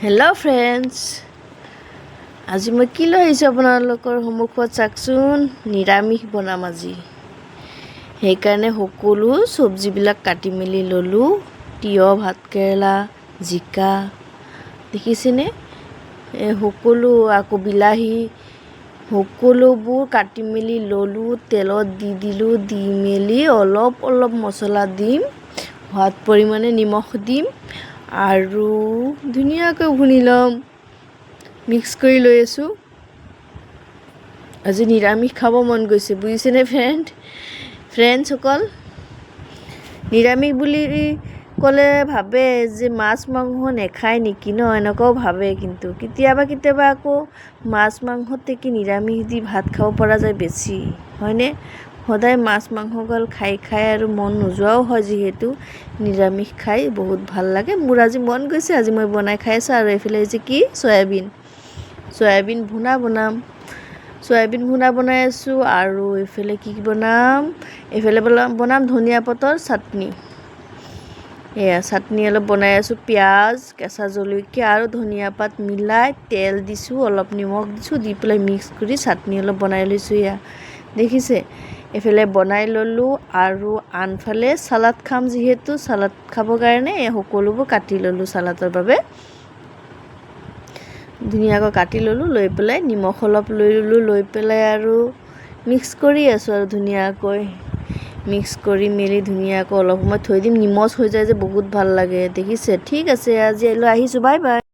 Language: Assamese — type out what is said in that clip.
হেল্ল' ফ্ৰেণ্ডছ, আজি মই কি লৈ আহিছোঁ আপোনালোকৰ সন্মুখত চাওকচোন। নিৰামিষ বনাম আজি, সেইকাৰণে সকলো চব্জিবিলাক কাটি মেলি ল'লোঁ। তিয়ঁহ, ভাতকেৰেলা, জিকা দেখিছেনে? এই সকলো, আকৌ বিলাহী, সকলোবোৰ কাটি মেলি ল'লোঁ। তেলত দি দিলোঁ। দি মেলি অলপ অলপ মছলা দিম, সোৱাদ পৰিমাণে নিমখ দিম আৰু ধুনীয়াকৈ ভুনি ল'ম। মিক্স কৰি লৈ আছোঁ। আজি নিৰামিষ খাব মন গৈছে, বুজিছেনে ফ্ৰেণ্ডছসকল? নিৰামিষ বুলি ক'লে ভাবে যে মাছ মাংস নেখায় নেকি ন, এনেকুৱাও ভাবে। কিন্তু কেতিয়াবা কেতিয়াবা আকৌ মাছ মাংসতে কি নিৰামিষ দি ভাত খাব পৰা যায় বেছি, হয়নে? সদায় মাছ মাংসগাল খাই খাই আৰু মন নোযোৱাও হয়। যিহেতু নিৰামিষ খাই বহুত ভাল লাগে, মোৰ আজি মন গৈছে, আজি মই বনাই খাই আছোঁ। আৰু এইফালে হৈছে কি? চয়াবিন, চয়াবিন ভুনা বনাম। চয়াবিন ভুনা বনাই আছোঁ। আৰু এইফালে কি কি বনাম? এইফালে বনাম ধনিয়া পাতৰ চাটনি। এয়া চাটনি অলপ বনাই আছোঁ। পিঁয়াজ, কেঁচা জলকীয়া আৰু ধনিয়া পাত মিলাই তেল দিছোঁ, অলপ নিমখ দিছোঁ, দি পেলাই মিক্স কৰি চাটনি অলপ বনাই লৈছোঁ। এয়া দেখিছে, এইফালে বনাই ল'লোঁ। আৰু আনফালে চালাড খাম যিহেতু, চালাড খাবৰ কাৰণে এই সকলোবোৰ কাটি ল'লোঁ। চালাডৰ বাবে ধুনীয়াকৈ কাটি ল'লোঁ। লৈ পেলাই নিমখ অলপ লৈ ল'লোঁ। লৈ পেলাই আৰু মিক্স কৰি আছোঁ। আৰু ধুনীয়াকৈ মিক্স কৰি মেলি ধুনীয়াকৈ অলপ সময় থৈ দিম। নিমজ হৈ যায় যে, বহুত ভাল লাগে, দেখিছে? ঠিক আছে, আজি লৈ আহিছোঁ। Bye bye.